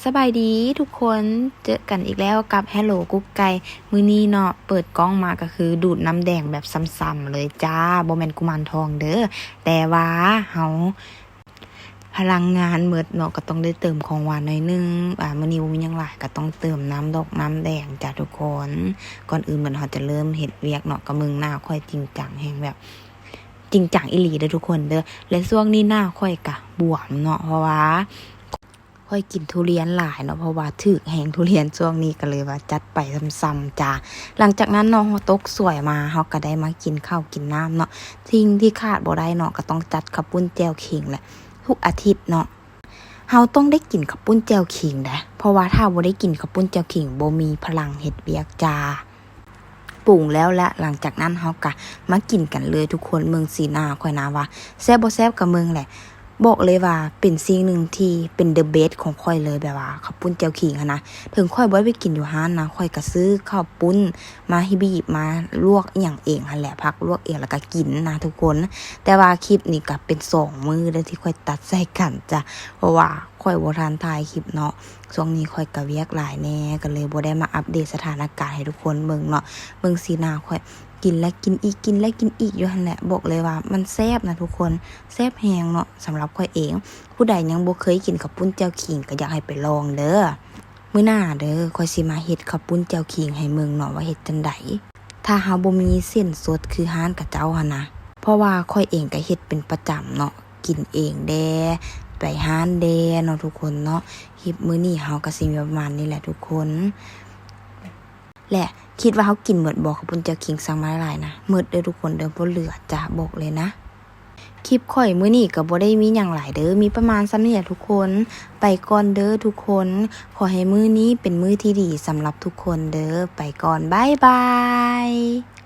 ສະບາຍດີທຸກຄົນ ເຈີກັນອີກແລ້ວກັບ Hello ກຸກໄກ່. ມື້ນີ້ເນາະ ເປີດກ້ອງມາກໍຄືດູດນ້ຳແດງແບບຊ້ຳໆເລີຍຈ້າ. ບໍ່ແມ່ນກຸມານທອງເດີ້ ແຕ່ວ່າເຮົາພະລັງງານໝົດເນາະ ກໍຕ້ອງໄດ້ເຕີມຂອງຫວານໜ້ອຍໜຶ່ງ. ອາ ມື້ນີ້ບໍ່ມີຫຍັງຫຼາຍ ກໍຕ້ອງເຕີມນ້ຳດອກນ້ຳແດງຈ້າທຸກຄົນ. ກ່ອນອື່ນເໝິດເຮົາຈະເລີ່ມເຮັດວຽກເນາະ ກໍເບິ່ງໜ້າຂ້ອຍຈິງຈັງແຮງ ແບບຈິງຈັງອີ່ຫຼີເດີ້ທຸກຄົນເດີ້. ແລະ ຊ່ວງນີ້ໜ້າຂ້ອຍກະບວມເນາະ ເພາະວ່າ ຂ້ອຍກິນທຸລຽນຫຼາຍເນາະ ເພາະວ່າຖືກແຮງທຸລຽນຊ່ວງນີ້ ກໍເລີຍວ່າຈັດໄປຊ້ຳໆຈ້າ. ຫຼັງຈາກນັ້ນເນາະ ເຮົາຕົກສວຍມາ ເຮົາກໍໄດ້ມາກິນເຂົ້າກິນນ້ຳເນາະ. ສິ່ງທີ່ຂາດບໍ່ໄດ້ເນາະ ກໍຕ້ອງຈັດເຂົ້າປຸ້ນແຈ່ວຂີງແຫຼະ. ທຸກອາທິດເນາະ ເຮົາຕ້ອງໄດ້ກິນເຂົ້າປຸ້ນແຈ່ວຂີງເດ້ ເພາະວ່າຖ້າບໍ່ໄດ້ກິນເຂົ້າປຸ້ນແຈ່ວຂີງ ບໍ່ມີພະລັງເຮັດວຽກຈ້າ. ປຸງແລ້ວລະ ຫຼັງຈາກນັ້ນເຮົາກະມາກິນກັນເລີຍທຸກຄົນ. ເບິ່ງສີໜ້າຂ້ອຍນະວ່າແຊບບໍ່ແຊບກະເບິ່ງແຫຼະ. ບອກເລີຍວ່າເປັນສິ່ງໜຶ່ງທີ່ເປັນ the best ຂອງຂ້ອຍເລີຍ ແບບວ່າເຂົ້າປຸ້ນແຈ່ວຂີງຫັ້ນນະ. ເຖິງຂ້ອຍບໍ່ໄດ້ໄປກິນຢູ່ຮ້ານນະ ຂ້ອຍກະຊື້ເຂົ້າປຸ້ນມາຮີບມາລວກອີ່ຫຍັງເອງຫັ້ນແຫຼະ ຜັກລວກເອງ ແລ້ວກະກິນນະທຸກຄົນ. ແຕ່ວ່າຄລິບນີ້ກະເປັນສອງມື້ເດີ້ທີ່ຂ້ອຍຕັດໃສ່ກັນຈ້າ ເພາະວ່າ ຂ້ອຍບໍ່ທັນຖ່າຍຄລິບເນາະ ຊ່ວງນີ້ຂ້ອຍກະວຽກຫຼາຍແດ່ ກໍເລີຍບໍ່ໄດ້ມາອັບເດດສະຖານະການໃຫ້ທຸກຄົນເບິ່ງເນາະ. ເບິ່ງສີໜ້າຂ້ອຍ ກິນແລ້ວກິນອີກ ກິນແລ້ວກິນອີກຢູ່ຫັ້ນແຫຼະ. ບອກເລີຍວ່າມັນແຊບນະທຸກຄົນ ແຊບແຮງເນາະ. ສຳລັບຂ້ອຍເອງ ຜູ້ໃດຍັງບໍ່ເຄີຍກິນເຂົ້າປຸ້ນແຈ່ວຂີງ ກໍຢາກໃຫ້ໄປລອງເດີ້. ມື້ໜ້າເດີ້ ຂ້ອຍຊິມາເຮັດເຂົ້າປຸ້ນແຈ່ວຂີງໃຫ້ເບິ່ງເນາະ ວ່າເຮັດຈັ່ງໃດ ຖ້າເຮົາບໍ່ມີເສັ້ນສົດຄືຮ້ານເຂົາເຈົ້າຫັ້ນນະ. ເພາະວ່າຂ້ອຍເອງກໍເຮັດເປັນປະຈຳເນາະ ກິນເອງແດ່ ໄປຮ້ານແດ່ເນາະທຸກຄົນເນາະ. ຄລິບມື້ນີ້ເຮົາກໍຊິມີປະມານນີ້ແຫຼະທຸກຄົນ. ແລະ ຄິດວ່າເຮົາກິນໝົດບໍ່ ເຂົ້າປຸ້ນແຈ່ວຂີງ ສັ່ງມາຫຼາຍໆນະ? ໝົດເດີ້ທຸກຄົນເດີ້ ບໍ່ເຫຼືອຈ້າ ບອກເລີຍນະ. ຄລິບຂ້ອຍມື້ນີ້ກໍບໍ່ໄດ້ມີຫຍັງຫຼາຍເດີ້ ມີປະມານສ່ຳນີ້ແຫຼະທຸກຄົນ. ໄປກ່ອນເດີ້ທຸກຄົນ ຂໍໃຫ້ມື້ນີ້ເປັນມື້ທີ່ດີສຳລັບທຸກຄົນເດີ້. ໄປກ່ອນ ບາຍບາຍ.